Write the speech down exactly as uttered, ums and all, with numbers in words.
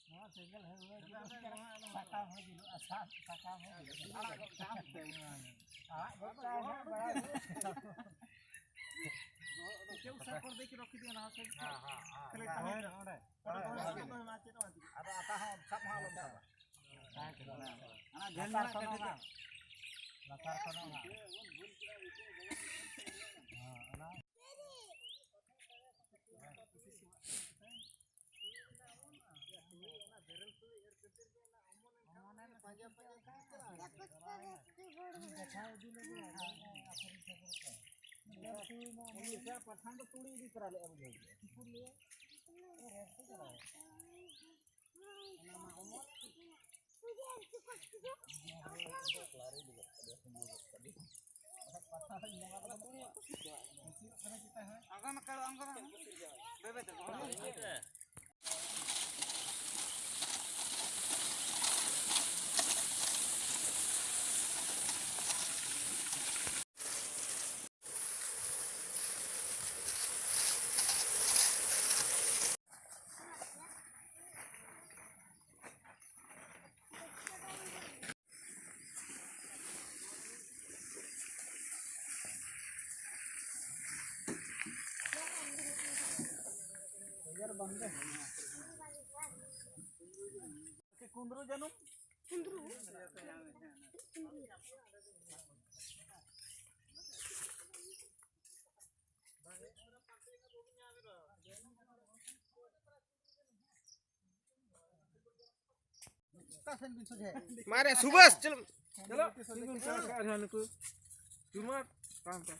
ᱱᱚᱣᱟ ᱥᱮᱸᱜᱮᱞ ᱦᱮᱸ ᱦᱩᱭ ᱜᱮ ᱥᱟᱠᱟᱢ ᱦᱚᱸ ᱡᱩᱞᱩᱜᱼᱟ, ᱥᱟᱠᱟᱢ ᱦᱚᱸ ᱡᱩᱞᱩᱜᱼᱟ᱾ ᱟᱲᱟᱜ ᱜᱚᱫ ᱠᱟᱜᱼᱟᱢ ᱥᱮ? ᱟᱲᱟᱜ ᱜᱚᱫ ᱠᱟᱜᱼᱟᱢ ᱦᱟᱸᱜ ᱵᱟᱲᱟᱭ ᱜᱮ᱾ ᱪᱮᱫ ᱩᱥᱟᱹᱨᱟ ᱠᱚᱨ ᱫᱮᱠᱷᱤ ᱨᱚᱠᱷᱤ ᱫᱤᱭᱟ ᱱᱟᱦᱟᱜ ᱥᱮ? ᱦᱮᱸ, ᱦᱮᱸ, ᱦᱮᱸ᱾ ᱠᱷᱟᱹᱞᱤ ᱦᱮᱸ, ᱛᱟᱦᱮᱸ ᱦᱮᱸ, ᱚᱸᱰᱮ᱾ ᱚᱸᱰᱮ ᱫᱚ ᱦᱮᱸ, ᱵᱟᱝ ᱦᱮᱸ᱾ ᱪᱮᱫ ᱦᱚᱸ ᱵᱟᱝ ᱪᱤᱠᱟᱹᱜᱼᱟ᱾ ᱟᱫᱚ ᱟᱛᱟ ᱦᱚᱸ ᱥᱟᱵ ᱦᱚᱸ ᱟᱞᱚᱢ ᱥᱟᱵᱟ᱾ ᱦᱮᱸ, ᱴᱷᱤᱠ ᱜᱮᱭᱟ᱾ ᱚᱱᱟ ᱡᱷᱟᱹᱞ ᱞᱟᱛᱟᱨ ᱧᱚᱜ ᱠᱷᱚᱱ ᱠᱟᱹᱴᱤᱡ ᱦᱚᱸ ᱵᱟᱝ᱾ ᱞᱟᱛᱟᱨ ᱠᱷᱚᱱ ᱦᱚᱸ ᱵᱟᱝ᱾ ᱦᱮᱸ, ᱚᱱᱟ᱾ ᱯᱟᱴᱷᱟᱱ ᱫᱚ ᱛᱩᱲᱤ ᱤᱫᱤ ᱛᱚᱨᱟ ᱞᱮᱜᱼᱟ ᱵᱩᱡᱷᱟᱹᱣ ᱠᱮᱜᱼᱟ᱾ ᱠᱩᱸᱫᱽᱨᱩ ᱡᱟᱹᱱᱩᱢ? ᱢᱟᱨᱮ ᱥᱩᱵᱟᱥ, ᱪᱚᱞᱚ᱾ ᱪᱚᱞᱚ᱾ ᱛᱤᱸᱜᱩᱱ ᱠᱟᱱᱟ ᱠᱚ ᱟᱨᱦᱚᱸ ᱱᱩᱠᱩ᱾ ᱡᱩᱢᱟᱨ, ᱛᱟᱢ ᱛᱟᱢ᱾